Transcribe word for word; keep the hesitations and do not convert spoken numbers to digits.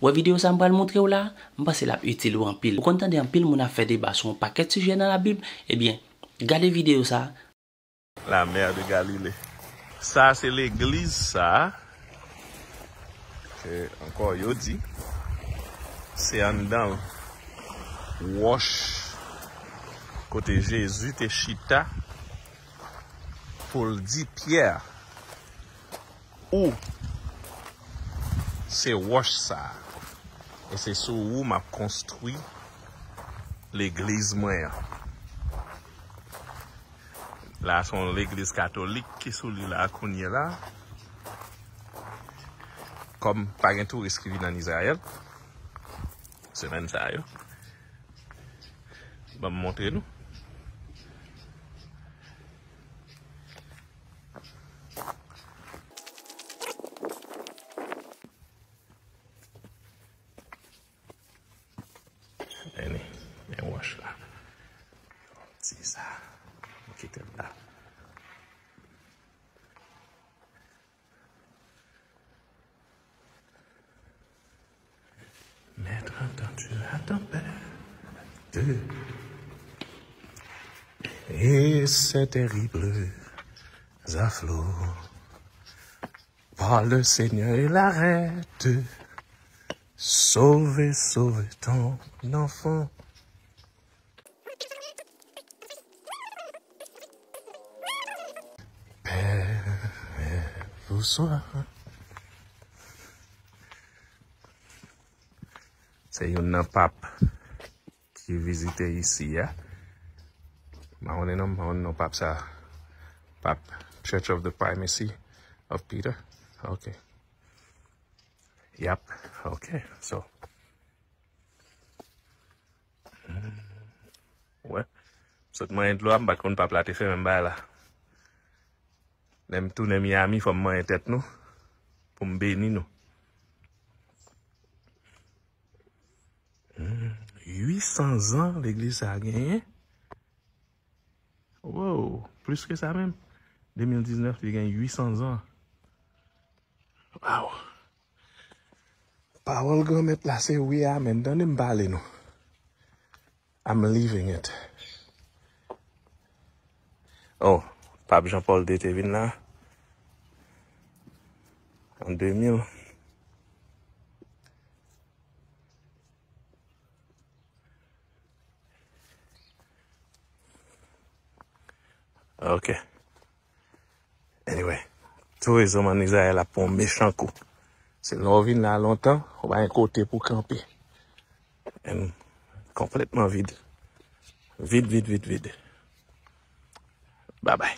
Wè videyo sa m pral montre w la, m panse l ap itil ou anpil. Ou konn tande anpil moun ap fè deba sou yon pakèt sijè nan Labib, ebyen, gade videyo sa. La mer de Galilée. Sa se legliz sa. Ke ankò yo di, se anndan wòch kote Jezi te chita pou l di Pyè, ou se wòch sa a, e se sou ou m ap konstwi legliz mwen an. La, se yon legliz katolik ki sou li la kounye la. Kòm pa gen touris ki vin ann Izrayèl semèn sa yo, ban m montre nou. Anyway, men wòch la. Ti sa. M kite l la. Maître, entends-tu la tempête et ses terribles affluents? Parle, Seigneur, et l'arrête. Sauve, sauve ton enfant. Pè, bonswa. Se youn nan pap ki vizite isi a. M pa konnen non, m pa konnen non pap sa. Pap, Church of the Primacy of Peter. Ok. Yap, ok. So, wè. M sot manyen dlo a, m pa t konn pap la te fè menm bagay la. Lè m tounen Miami, fò m manyen tèt nou pou m beni nou. Hmm, uit san zan legliz sa a genyen. Wow, plis ke sa menm. De mil diznèf, li gen uit san zan. Wow. Pawòl Granmèt la se wi, amèn. Tande m pale nou. I'm living it. Oh, Pap Jean Paul de te vin la. An de mil. Ok. Anyway, tourizm ann Izrayèl ap pran yon mechan kou. Se lè w vin la lontan, ou pa gen kote pou kanpe. And konplètman vid. Vid, vid, vid, vid. Babay.